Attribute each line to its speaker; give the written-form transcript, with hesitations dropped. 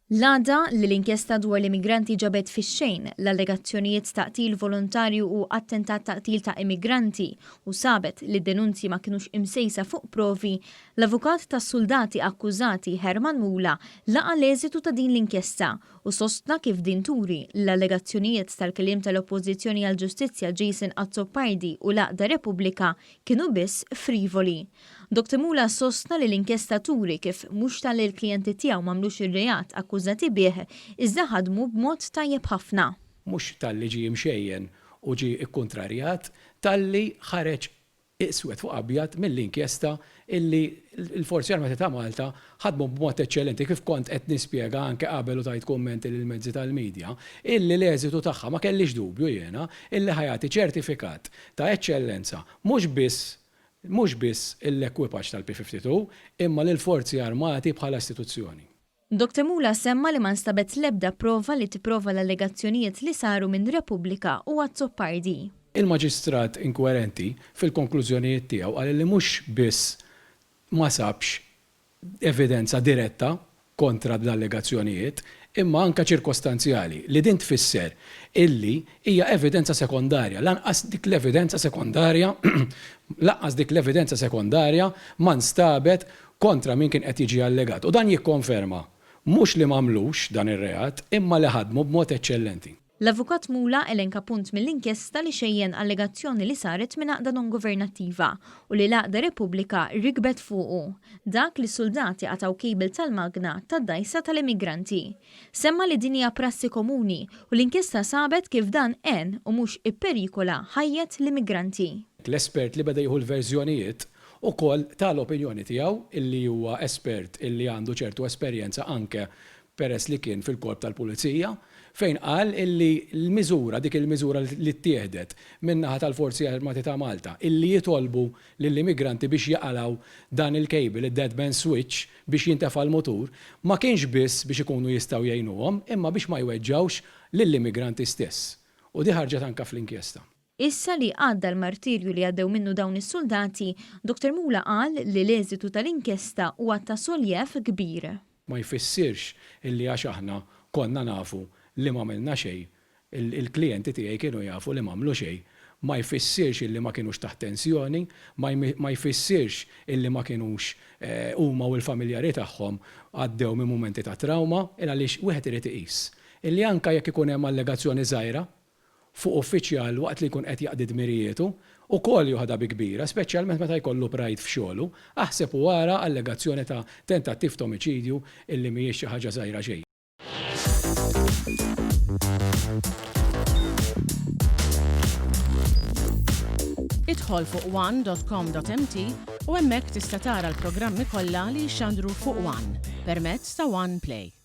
Speaker 1: L-għada li l-inkjesta dwar l-immigranti ġabet fix-xejn l-allegazzjonijiet ta' qtil volontarju u attentat ta' qtil ta' immigranti u sabet li d-denunzji ma kinux imsejsa fuq provi, l-avukat tas-suldati akkużati Herman Mula laqa' l-eżitu ta' din l-inkjesta u sostna kif din turi li l-allegazzjonijiet tal-kelliem tal-Oppożizzjoni għall-Ġustizzja Jason Azzopardi u l-għaqda Repubblika kienu biss frivoli. Dottor Mula sostna li l-inkjesta turi kif mhux talli l-klijenti tiegħu m'għamlux ir-reat akkużati bih, iżda ħadmu b'mod tajjeb ħafna.
Speaker 2: Mhux talli ġie imxejjen u ġie kkuntrarjat, talli ħareġ iswed fuq abjad mill-inkjesta illi l-Forzi Armati ta' Malta ħadmu b'mod eċċellenti, kif kont qed nispjega anke qabel u tajt kummenti lill-mezzi tal-media, illi l-eżitu tagħha ma kellix dubju jiena illi ħa jagħti ċertifikat ta' eċċellenza mhux biss mhux biss l-ekwipaġġ tal-P-52 imma lill-Forzi Armati bħala istituzzjoni.
Speaker 1: Dottor Mula semma li ma nstabet l-ebda prova li tipprova l-allegazzjonijiet li saru minn Repubblika u Azzopardi.
Speaker 2: Il-Maġistrat inkwerenti fil-konklużjonijiet tiegħu qal li mhux biss ma sabx evidenza diretta kontra l-allegazzjonijiet, imma anke ċirkostanzjali, li din tfisser illi hija evidenza sekondarja. Lanqas dik l-evidenza sekondarja lanqas dik l-evidenza sekondarja ma nstabet kontra min kien qed jiġi allegat. U dan jikkonferma mhux li m'għamlux dan ir-reat, imma li ħadmu b'mod eċċellenti.
Speaker 1: L-Avukat Mula elenka punt mill-inkjesta li xejjen allegazzjoni li saret minn għaqda non-governattiva u li l-għaqda Repubblika rikbet fuqu, dak li suldati qatgħu cable tal-magna tad-dgħajsa tal-immigranti. Semma li din hija prassi komuni u l-inkjesta sabet kif dan għen u mhux ipperikola ħajjet l-immigranti.
Speaker 2: L-espert li beda jieħu l-verżjonijiet ukoll ta l-opinjoni tiegħu illi huwa espert illi għandu ċertu esperjenza anke peress li kien fil-Korp tal-Pulizija, fejn qal illi l-miżura, dik il-miżura li ttieħdet min-naħa tal-Forzi Armati ta' Malta, illi jitolbu lill-immigranti biex jaqalgħu dan il-cable, id-dead man switch, biex jintefa' l-mutur, ma kienx biss biex ikunu jistgħu jgħinuhom, imma biex ma jweġġgħux lill-immigranti stess. U di ħarġet anke fl-inkjesta.
Speaker 1: Issa li għadda l-martirju li għaddew minnu dawn is-suldati, Dottor Mula qal li l-eżitu tal-inkjesta huwa ta' soljev kbir.
Speaker 2: Ma jfissirx illi għax aħna konna nafu li m'għamilna xejn, il-klijenti tiegħi kienu jafu li m'għamlu xejn, ma jfissirx illi ma kinux taħt tensjoni, ma jfissirx illi ma kinux huma u l-familjari tagħhom għaddew minn mumenti ta' trawma, il għaliex wieħed irid iqis illi anke jekk ikun hemm allegazzjoni żgħira, fuq uffiċjal waqt li jkun qed jaqdi dmirijietu, ukoll joħodha bi kbira, speċjalment meta jkollu pride f'xogħlu, aħseb u ara allegazzjoni ta' tentattiv t'omiċidju illi mhijiex xi ħaġa żgħira xejn.
Speaker 3: Idħol fuq one dot com dot mt u hemmhekk tista' tara l-programmi kollha li jixxandru fuq one permezz ta' One Play.